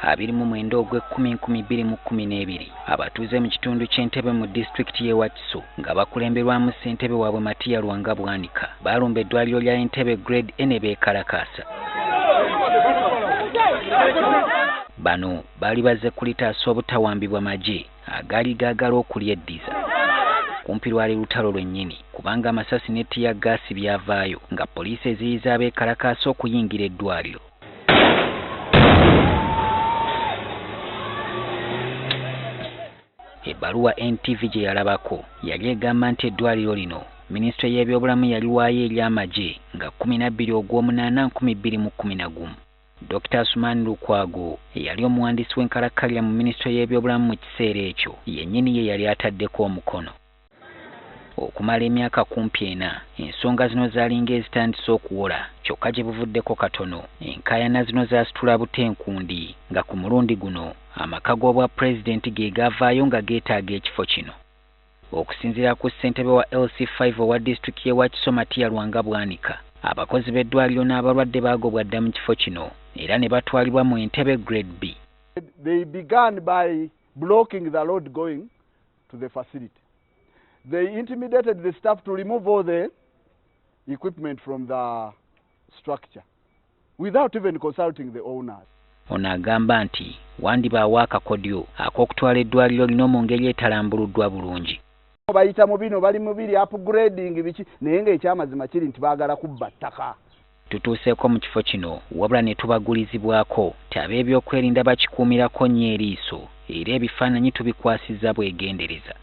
29 ogw'ekkumi 2012, abatuuze mu kitundu ky'Entebbe mu disitulikiti y'e Wakiso nga bakulemberwamu ssentebe waabwe Matiya Lwanga Bwanika baalumba eddwaliro lya Entebbe Grade A ne beekalakaasa. Bano baali bazze kulitaasa obutawambibwa magye agaali gaagala okulyeddiza. Kumpi lwali lutalo lwennyini kubanga amasasi ne ttiyaggaasi byavaayo nga poliisi eziyiza abeekalakaasa okuyingira eddwaliro. Ebbaluwa NTV gye yalabako yali egamba nti eddwaliro lino minisitule y'ebyobulamu yaliwaayo eri amagye nga 12 ogw'omunaana 2011. Dr. Asuman Lukwago eyali omuwandiisi w'enkalakkalira mu minisitule y'ebyobulamu mu kiseera ekyo yennyini ye yali ataddeko omukono. Okumala emyaka kumpi ena ensonga zino zaalinga ezitandise okuwola, kyokka gye buvuddeko katono enkaayana zino zaasitula butenkundi nga ku mulundi guno amaka g'obwa pulezidenti ge gaavaayo nga geetaaga ekifo kino. Okusinziira ku ssentebe wa LC5 owa disitulikiti y'e Wakiso Matiya Lwanga Bwanika, abakozi b'eddwaliro n'abalwadde baagobwa dda mu kifo kino era ne batwalibwa mu Entebbe Grade B. They began by blocking the road going to the facility. They intimidated the staff to remove all the equipment from the structure without even consulting the owners. Ono agamba nti wandibaawo akakodyo ak'okutwala eddwaliro lino mu ngeri etalambuluddwa bulungi. Bayita mu bino bali mu biri upgrading biki, naye ng'ekyamazima kiri nti baagala kubba ttaka. Tutuuseeko mu kifo kino wabula ne tubagulizibwako nti ab'ebyokwerinda bakikuumirako nnyo eriiso era ebifaananyi tubikwasizza bwegendereza.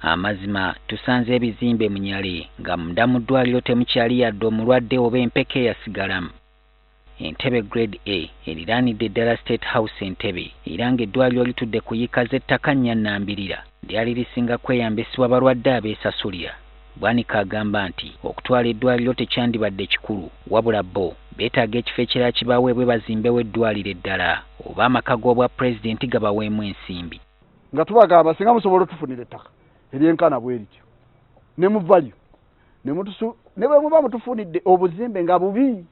Amazima tusanze ebizimbe munyale nga munda mu ddwaliro temukyali yadde omulwadde oba empeke eyasigalamu. Entebbe Grade A eriraanidde ddala State House Entebbe era ng'eddwaliro litudde ku yiika z'ettaka nnya nnambirira. Lyali lisinga kweyambisibwa balwadde abeesasulira. Bwanika agamba nti okutwala eddwaliro tekyandibadde kikulu, wabula bo beetaaga ekifo ekirala kibaweebwe bazimbewo eddwaliro eddala oba amaka g'obwa pulezidenti gabaweemu ensimbi. Nga tubagamba singa musobola otufunira ettaka eryenkana bwe lityo ne muvalyo ne bwe muba mutufunidde obuzimbe nga bubi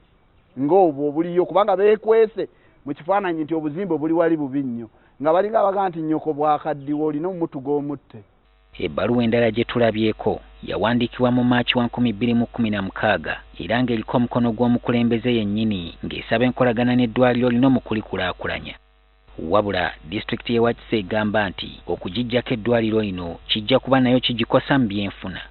ng'obwo obuliyo, kubanga beekwese mu kifaananyi nti obuzimbe obuli wali bubi nnyo, nga balinga abagaa nti nnyoko bwakaddiwa olina omutuga omutte. Ebbaluwa endala gye tulabyeko yawandiikibwa mu Maachi wa 2016 era ng'eriko omukono gw'omukulembeze yennyini ng'esaba enkolagana n'eddwaliro lino mu kulikulaakulanya. Wabula disitulikiti y'e Wakiso egamba nti okugiggyako eddwaliro lino kijja kuba nayo kigikosa mu byenfuna.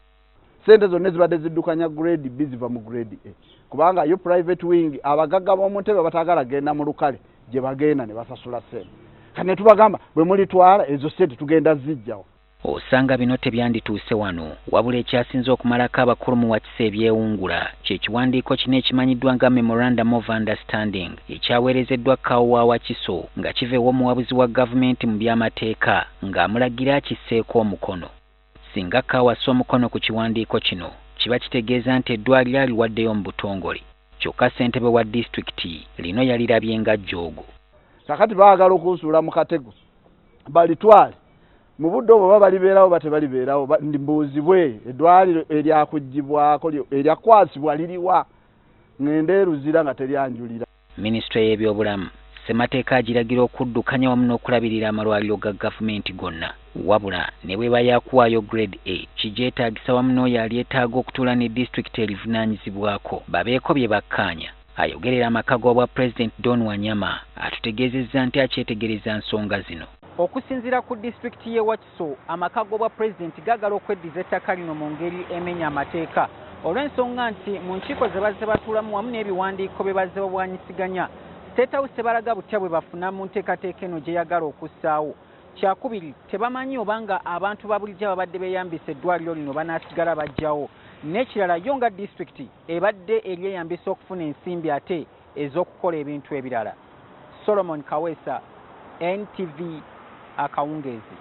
Ssente zonna ezibadde ziddukanya Grade B ziva mu Grade A, kubanga yo private wing abagagga b'omu ntebe bataagala genda mu lukale gye bagenda ne basasula ssente. Kati ne tubagamba bwe mulitwala ezo ssente tugenda zijjawo. Osanga bino tebyandituuse wano, wabula ekyasinze okumalako abakulu mu Wakiso ebyewungula kye kiwandiiko kino ekimanyiddwa nga Memorandum of Understanding ekyaweerezeddwa CAO wa Wakiso nga kiva ew'omuwabuzi wa gavumenti mu by'amateeka ng'amulagira akisseeko omukono. Singa CAO assa omukono ku kiwandiiko kino kiba kitegeeza nti eddwaliro aliwaddeyo mu butongole. Kyokka ssentebe wa disitulikiti lino yalirabye nga jjoogo. Kakati baagala okunsuula mu katego balitwale mu budde obwo baba balibeerawo ba tebalibeerawo, mbuuzibwe eddwaliro eryakuggyibwako eryakwasibwa liriwa, ŋŋende eruzira nga teryanjulira. Minisitule y'ebyobulamu ssemateeka agiragira okuddukanya wamu n'okulabirira amalwaliro ga gavumenti gonna, wabula ne bw'eba yakuwaayo Grade A kigyetaagisa wamu n'oyo alyetaaga okutuula ne disitulikiti erivunaanyizibwako babeeko bye bakkaanya. Ayogerera amaka g'obwa pulezidenti Don Wanyama atutegeezezza nti akyetegereza nsonga zino. Okusinziira ku disitulikiti y'e Wakiso, amaka g'obwa pulezidenti gaagala okweddiza ettaka lino mu ngeri emenya amateeka olw'ensonga nti mu nkiiko ze bazze batuulamu wamu n'ebiwandiiko bye bazze babwanyisiganya, State House tebalaga butya bwe bafuna mu nteekateeka eno gy'eyagala okussaawo. Kyakubiri, tebamanyi obanga abantu ba bulijjo ababadde beeyambisa eddwaliro lino banaasigala bajjawo. N'ekirala, yo nga disitulikiti ebadde eryeyambisa okufuna ensimbi ate ez'okukola ebintu ebirala. Solomon Kaweesa, NTV, akawungeezi.